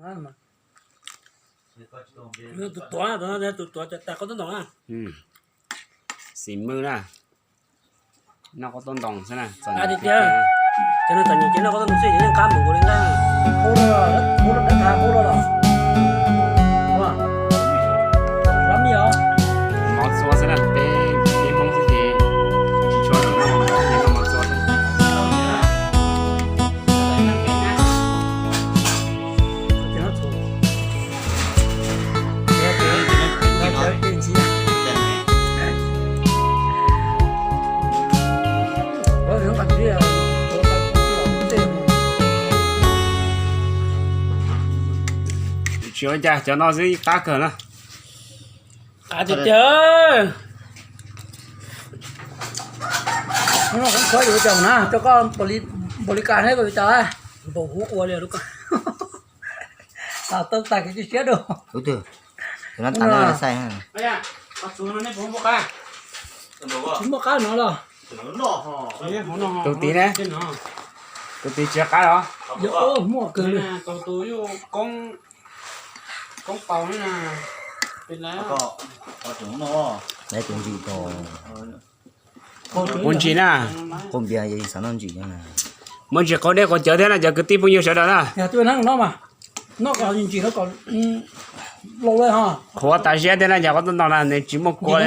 Tus tuav, tus tuav tas koj tub ntoo na. Xis mwj na. Noj koj tub ntoo xwb na. Tiag, cov no txom nyem ces noj koj tub ntoo xwb yeej qab mus nkaus li ntag. Mov txua xwb na, peb, peb Hmoob xwb ces tsis tshua noj mov txua xwb. Tsis ua cas, cov no xwb qab kawg na. Qab tiag tiag. Hnub no kuv khuav yuav cov na, coj koj npaum li cas thiab koj yuav cov, npaum kuv ua li lub ko. Tau tag kis siab dua. Tsis muaj qab no los. Tus tid ne? Tus tid tsis qab los? Muaj kawg li. Muaj ntsis na. Muaj ntsis qaug dej qaug cawv thiab na cov kwv tij phooj ywg sawv daws na. Qhuav tas siab thiab na cov koj tub ntoo na, nws tsis muaj kua li.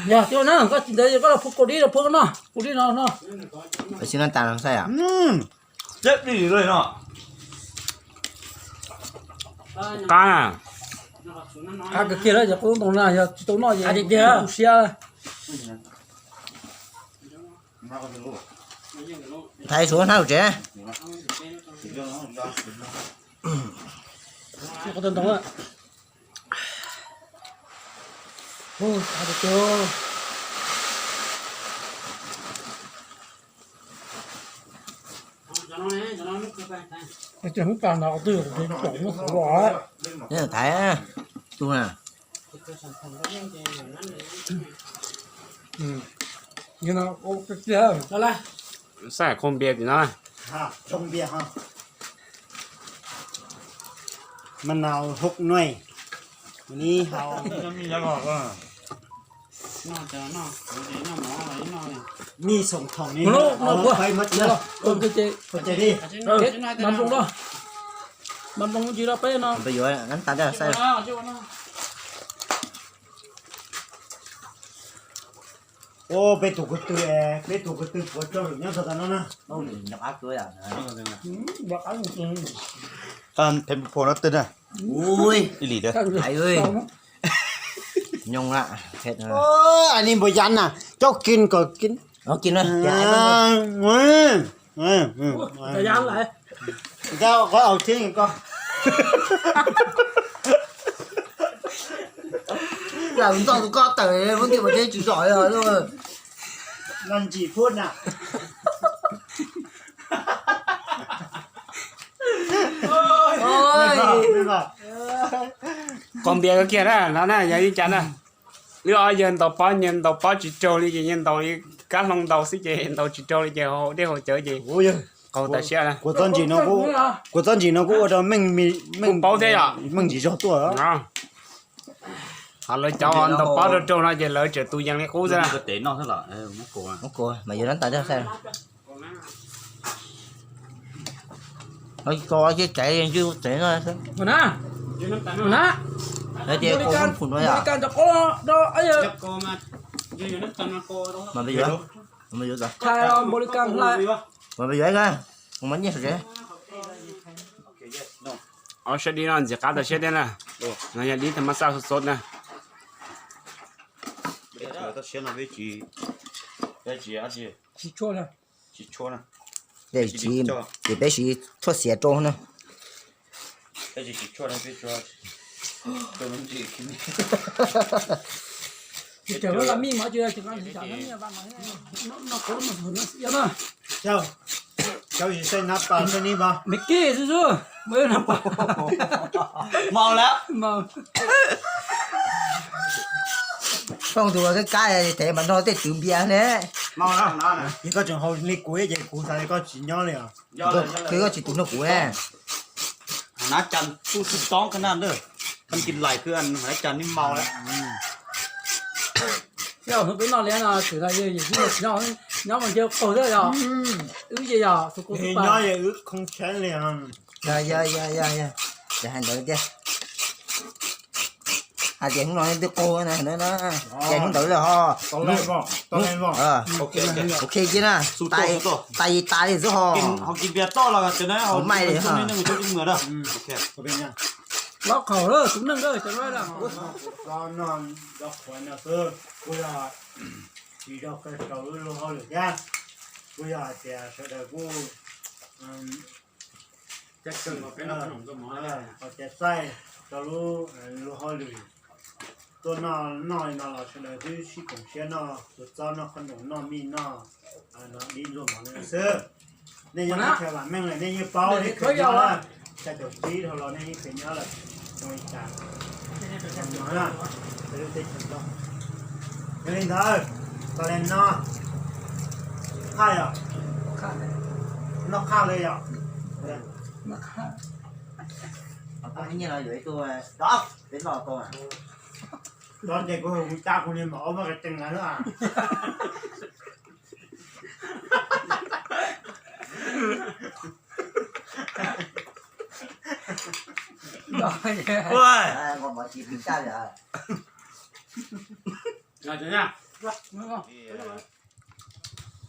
Yog tias na, koj tsis ntev koj los phu kua dib rau phu no, kua dib no no. Qab, qab kawg kiag na, yog koj tub ntoo na, yog tsis tau noj ces tu siab. Ntxhais, suav hnab lub tsev. Thaiv tus na. Saib khau npias tim no. Manaus hốc nuai. Ni hao. Ni sòng thòng ni. Peb mas tsis los. Mas nploos tsis los peb no. Peb yuav nab tas saib. Peb tus ko tw, peb tus ko tw puav rau lwm nyob txog tas no na. Pheej pom no twg na. Ui, ib li da. Nyob a, ni npua yas na, coj kis kom kis. Kis na. Qhov au thiab ko. Lam ntxoj tus koj tawm muab nti ua teb tsis zom li. Los ntsim phub na. Qau npias kiag na, no na yog ib cas na. Lub ob yawg ntaus pob, nyias ntaus pob tsis raug li ces nyias ntaus li kab hlau ntaus xwb ces ntaus tsis raug li ces haus dej haus cawv ces qaug tas siab na. Kuv txob ntsim no kuj ua rau meej paub thiab yom, meej ntsis zog tuaj. Ho lawv cov ntaus pob raug raug no ces lawv tseem tus yees li qub xwb. Mas yuav, mas yuav, mas yuav, mas yuav. Ob sab dib no ntxim qab tas siab thiab na. No yog dib tag mab xaj xov xov na. Ces peb siv tshuaj xiav rau na. Cov yim saib nab pas saib nib mas me kij xwb xwb, mas lawm. Phooj tus kab kab tes mas nrog tej twv npias ne. Ces koj tseem haus li kuv ces kuv xav tias koj tsis nyob li os. Koj tsis tus nrog kuv ne. Hnab cas tu si toob ka na, koj kis lais kwv hnab cas ni mau lawm. Yog hnub peb noj li no, txwm los yog yim nyob mas ncaw qaug xwb yog. Wb ces yog tus kuv nyob yog wb khoo tsheeb li. Yog, yog, yog, yog, yog hais ntawd tiag. Hais tias hnub no twb qaug na, ces hnub ntawd lawm ho. Ok kiag na, tas tas li xwb ho. Hauv mai li ho. Lob qhaum lawm tus neeg. Kuv yog tsis zoo kawg rau lub luag hauj lwm thiab, kuv yog hais tias sawv daws kuj qhov cai xaij rau lub luag hauj lwm. Tuaj noj noj li no los sawv daws twb sib koom siab noj kua txob noj qhob noom noj mij noj dib ntxuag mov no xwb. Nej nyob teb chaws vam meej lawm nej yeej paub, nej kheev nyob, xya caum tsib dhau los nej yeej kheev nyob lawm. Zoo li cas, yog li ntawd, tas li no, qhaj yom, noj qhaj li yom. Nyiaj no yuav ib tug, peb noj tau. Tov ces kuv hu cab kuv niag maum ob muab qe tees lawm na.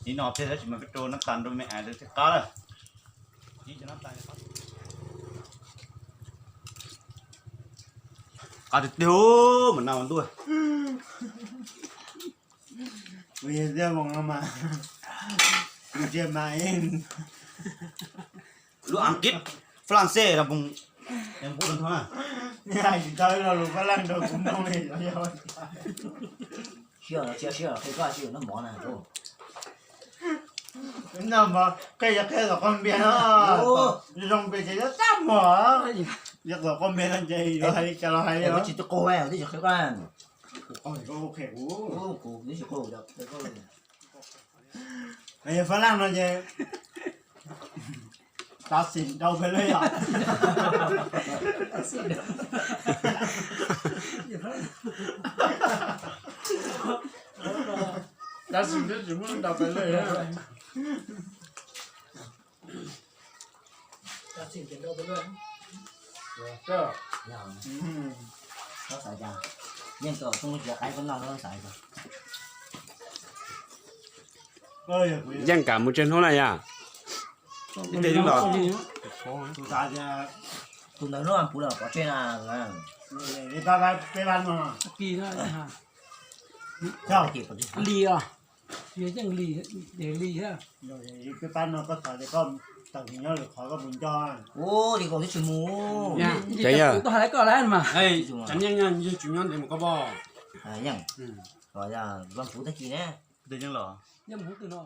Nim no peb tsis mas peb rau nab tas rau me ais thiaj qab lawm. Qab tiag tiag mas naj ntuj. Kuv yog Xia Voos no mas, kuv tsis mas lub Askiv, Fab Laj Xes los, nej hais tsis tau lo lus Fab Laj rau kuv mloog li los yog. Sib los tsis sib los qhia koj sib noj mov na. Noj mov qhia yog qhia tom qhov npias no, zoo npias ces yog tag mog. Yog tom qhov npias no ces yuav hais li cas los hais li. Tsis tau qaug, twb tsis qhia koj. Kuv twb tsis qaug. Yog Fab Laj no ces tav xim ntau pes lawm yom. Tav xim twb tsis muaj ntau pes lawm. Yeej tau tub tsiav qaib koj noj xav. Yeej kam mus tseg hnub na yom. Tus ntawd hnub puv lawm pov tseg na. Li os, yeej li, li thiab. Peb pab no koj xav tias koj tawm mus nyob lwm qhov koj puas nco? Ua li koj twb tsis mus. Koj hais koj lawm mas. Yeej, yeej tsis nyob ntev mus koj pom. Yeej, los yog Vaj Puv tag kis ne. Yeej los, yeej mus twg no.